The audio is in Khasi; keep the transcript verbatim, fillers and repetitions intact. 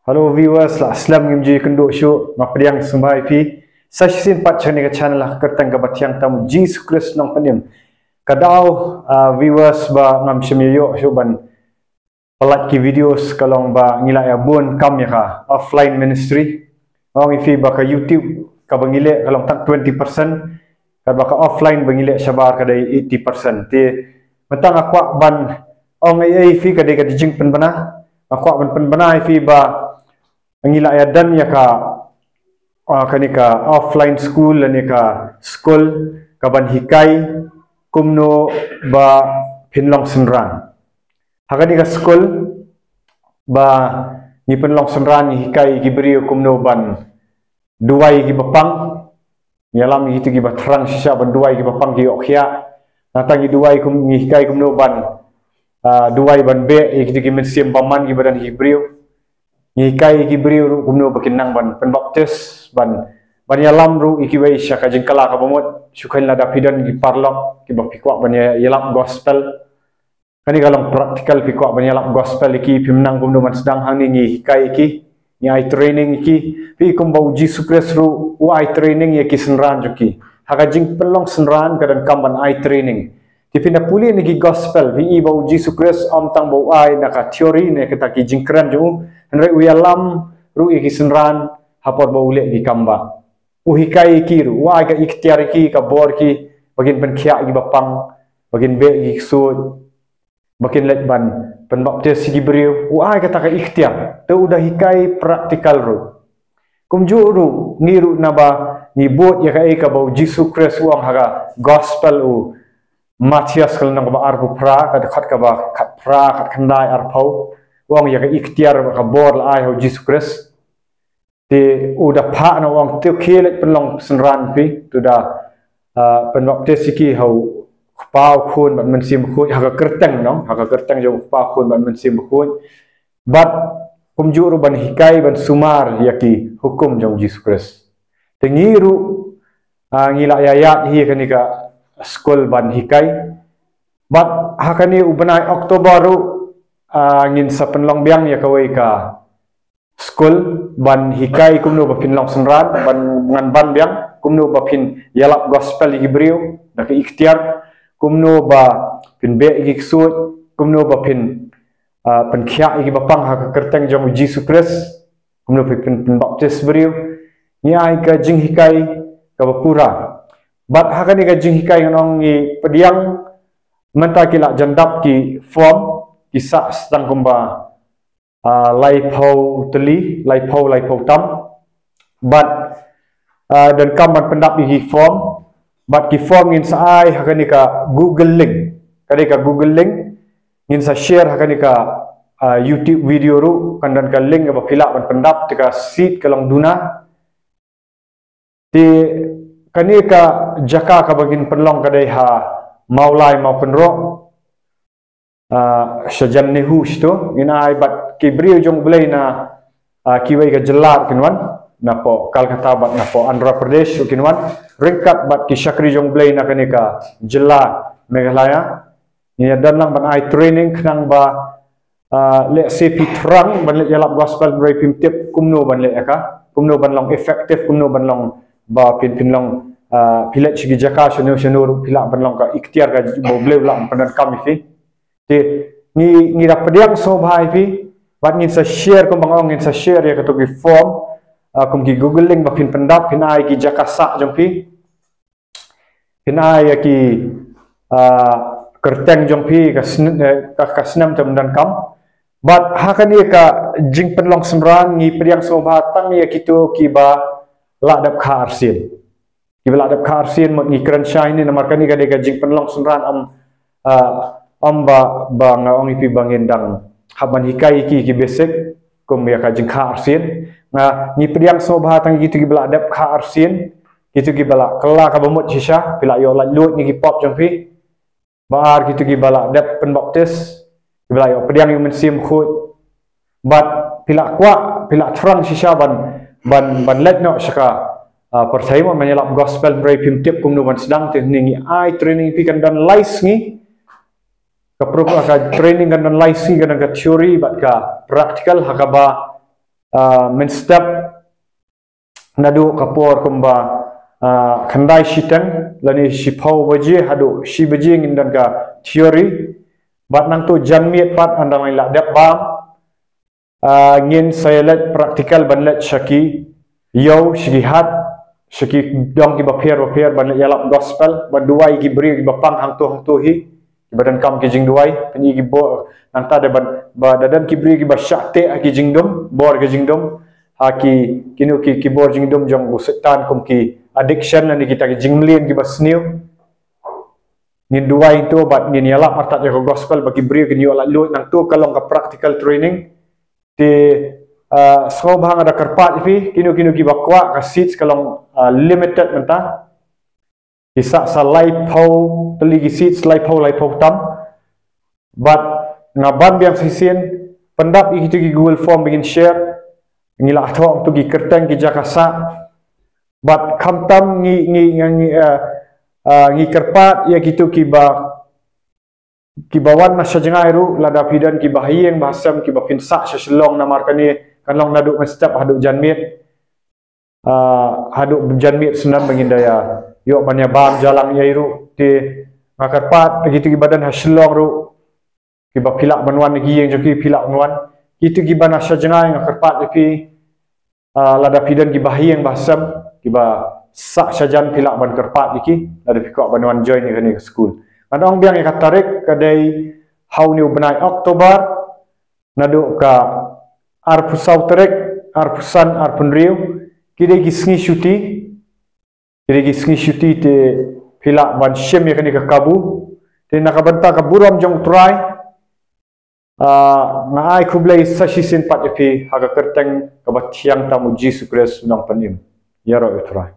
Hello viewers, la slem, ngim ju ïakynduh shuh, nga pdiang sngewbha ïa phi sa shisien pat sha kane ka channel ha ka kyrteng kaba thiang tam U Jisu Khrist Nongpynim. Ka daw, ah, viewers, ba ngam shym ïoh shuh ban pyllait ki videos ka long ba ngi la ïa bun kam ïa ka offline ministry. Nga ong ïa phi ba ka YouTube kaba ngi leh ka long tang twenty percent, katba ka offline ba ngi leh shabar ka dei eighty percent. Te mynta nga kwah ban ong ei ei ïa phi, ka dei ka jingpynbna. Nga kwah ban pynbna ïa phi ba ngi la ïa don ïa ka, ah, kane ka offline school lane ka skul kaban hikai kumno ba phin long synran. Ha kane ka skul ba ngi pynlong synran, ngi hikai ki briew kumno ban duwai ki bapang. Ngi ïalam ïa kito kiba thrang shisha ban duwai ki bapang, ki ïoh khiah. Nangta ngi duwai kum, ngi hikai kumno ban, ah, duwai ban beh ïa kito ki mynsiem bymman kiba don ha ki briew. Ngi hikai ïa ki briew ruh kumno ba kin nang ban pynbaptis, ban, ban ïalam ruh ïa kiwei sha ka jingkylla kaba mut. Shu kheiñ lada phi don ki paralok kiba phi kwah ban ïa, ïalap gospel. Kane ka long practical, phi kwah ban ïalap gospel ïa ki, phim nang kumno ban sdang, hangne ngi hikai ïa ki, ngi ai training ïa ki. Phi, kumba U Jisu Khrist ruh u ai training ïa ki synran jong ki. Ha ka jingpynlong synran ka donkam ban ai training. Te phin da pule na ki gospel, phi i ba U Jisu Khrist ym tang ba u ai na ka theory ne kata ki jingkren jong u, hynrei u ïalam ruh ïa ki synran ha por ba u leh ki kam ba u hikai ïa ki ruh, u ai ka iktiar ïa ki, ka bor ïa ki, ba kin pynkhiah ïa ki bapang, ba kin beh ïa ki ksuid, ba kin leit ban pynbaptis ïa ki briew. U ai kata ka iktiar, te u da hikai practical ruh. Kumjuh ruh, ngi ruh naba ngi bud ïa kaei kaba U Jisu Khrist u ong ha ka gospel u Mathaios ka lynnong kaba arphew phra, ka dkhot kaba khatphra, khatkhyndai, arphew. U ong ïa ka iktiar bad ka bor la ai ha U Jisu Khrist. Te u da phah noh, u ong, te khie leit pynlong synran phi, te u da, ah, pynbaptis ïa ki ha U Kpa, U Khun bad Mynsiem Bakhuid, ha ka kyrteng, nong, ha ka kyrteng jong U Kpa, U Khun bad Mynsiem Bakhuid. Bad kumjuh ruh ban hikai, ban sumar ïa ki hukum jong U Jisu Khrist. Te ngi ruh, ah, ngi la ïa ïaid hi ha kane ka skul ban hikai. Bad ha kane u bnai October ruh, ah, ngin sa pynlong biang ïa kawei ka skul ban hikai kumno ba phin long synran, ban ngan ban biang kumno ba phin ïalap gospel ïa ki briew da ka iktiar, kumno ba phin beh ïa ki ksuid, kumno ba phin, ah, pynkhiah ïa ki bapang ha ka kyrteng jong U Jisu Khrist, kumno ba phin, phin baptis briew. Ngi ai ka jinghikai kaba pura. Bad ha kane ka jinghikai ngan ong ngi pdiang, mynta ki la jan dap ki form, ki sah tang kumba, ah, laiphew tylli, laiphew, laiphew tam. Bad, ah, donkam ban pyndap ïa ki form. Bad ki form ngin sa ai ha kane ka Google link. Kane ka Google link ngin sa share ha kane ka, ah, YouTube video ruh, kan don ka link kaba phi lah ban pyndap, te ka seat ka long duna. Te kane ka jaka kaba ngin pynlong ka dei ha Mawlai Mawkynroh, ah, shajan NEHU shito. Ngin ai bad ki briew jong U Blei na, ah, kiwei ka jylla ruh kin wan, napoh Calcutta bad napoh Andhra Pradesh ruh kin wan, ryngkat bad ki shakri jong U Blei na kane ka jylla Meghalaya. Ngi ïa don lang ban ai training khnang ba, ah, lehse phi thrang ban leit ïalap gospel, hynrei phim tip kumno ban leh ïa ka, kumno ban long effective, kumno ban long ba phin, phin long, ah, phi leit sha ki jaka shano shano ruh phi lah ban long, ka iktiar kaba U Blei u lah ban pyndonkam ïa phi. Te ngi, ngi da pdiang sngewbha ïa phi, bad ngin sa share, kumba nga ong, ngin sa share ïa kato ki form, ah, kum ki Google link ba phin pyndap, phin ai ki jaka sah jong phi. Phin ai ïa ki, ah, kyrteng jong phi, ka sn-, eh, ka, ka snem te ym donkam. Bad ha kane ka jingpynlong synran ngi pdiang sngewbha tang ïa kito kiba la dep kha arsien. Kiba la dep kha arsien, mut ngi kren shai ne, namar kane ka dei ka jingpynlong synran, ym, ah, ym ba, ba nga ong ïa phi ba ngin dang hap ban hikai ïa ki, ki basic kum ïa ka jingkha arsien. Nga, ngi pdiang sngewbha tang ïa kito kiba la dep kha arsien, kito kiba la kylla kaba mut shisha, phi la ïoh laitluid na ki pop jong phi. Ba ar, kito kiba la dep pynbaptis, kiba la ïoh pdiang ïa U Mynsiem Bakhuid. Bad phi la kwah, phi la thrang shisha ban, ban, ban leit noh sha ka, ah, pyrthei, ban ïalap gospel, hynrei phim tip kumno ban sdang, te hangne ngi ai training ïa phi, kan don lai sngi. Ka pro-, ka training kan don lai sngi, kan don ka theory bad ka practical, ha kaba ah, mynstep naduh ka por kumba, ah, khyndai shiteng lane shiphew baje haduh shi baje ngin don ka theory. Bad nangta janmiet pat ynda la dep bam, ah, ngin sa ïa leit practical ban leit sha ki ïew, sha ki hat, sha ki dong kiba pher bapher ban leit ïalap gospel, ban duwai ki briew kiba pang hangto hangto hi, kiba donkam ki jingduwai. Pynban ki bor nangta da ban, ba da don ki briew kiba shah teh ha ki jingdum, bor ki jingdum, ha ki, kino ki, ki bor jingdum jong u Soitan kum ki addiction lane kita ki jingmlien kiba sniew. Ngin duwai to bad ngin ïalap artat ïa ka gospel ba ki briew kin ïoh laitluid. Nangta ka long ka practical training. Te, ah, sngewbha nga da kyrpad ïa phi, kino kino kiba kwah, ka seats ka long, ah, limited mynta. Ki sah sa laiphew tylli ki seats, laiphew, laiphew tam. Bad nga ban biang shisien, pyndap ïa kito ki Google form ba ngin share. Ngi la thoh to ki kyrteng, ki jaka sah. Bad khamtam ngi, ngi, ngi, ngi, eh, eh, ngi kyrpad ïa kito kiba, kiba wan na sha jngai ruh, lada phi don kiba ha ïing ba ha sem, kiba phin sah sha Shillong, namar kane kan long naduh mynstep haduh janmiet. Ah, haduh janmiet snem ba ngin da ïa ïoh ban ïa bam jalang ïa ruh. Te nga kyrpad ïa kito kiba don ha Shillong ruh, kiba phi lah ban wan, ki ïing jong ki phi lah ban wan. Kito kiba na sha jngai, nga kyrpad ïa phi, ah, lada phi don kiba ha ïing ba ha sem, kiba sah sha jan, phi lah ban kyrpad ïa ki lada phi kwah ban wan join ïa kane ka skul. Ngan ong biang ïa ka tarik, ka dei ha une u bnai October, naduh ka arphew saw tarik, arphew san, arphew hynriew, ki dei ki sngi shuti. Ki dei ki sngi shuti, te phi lah ban shim ïa kane ka kabu. Te na ka bynta ka burom jong U Trai, ah, nga ai khublei sa shisien pat ïa phi ha ka kyrteng kaba thiang tam U Jisu Khrist U Nongpynim. Ïaroh ïa U Trai.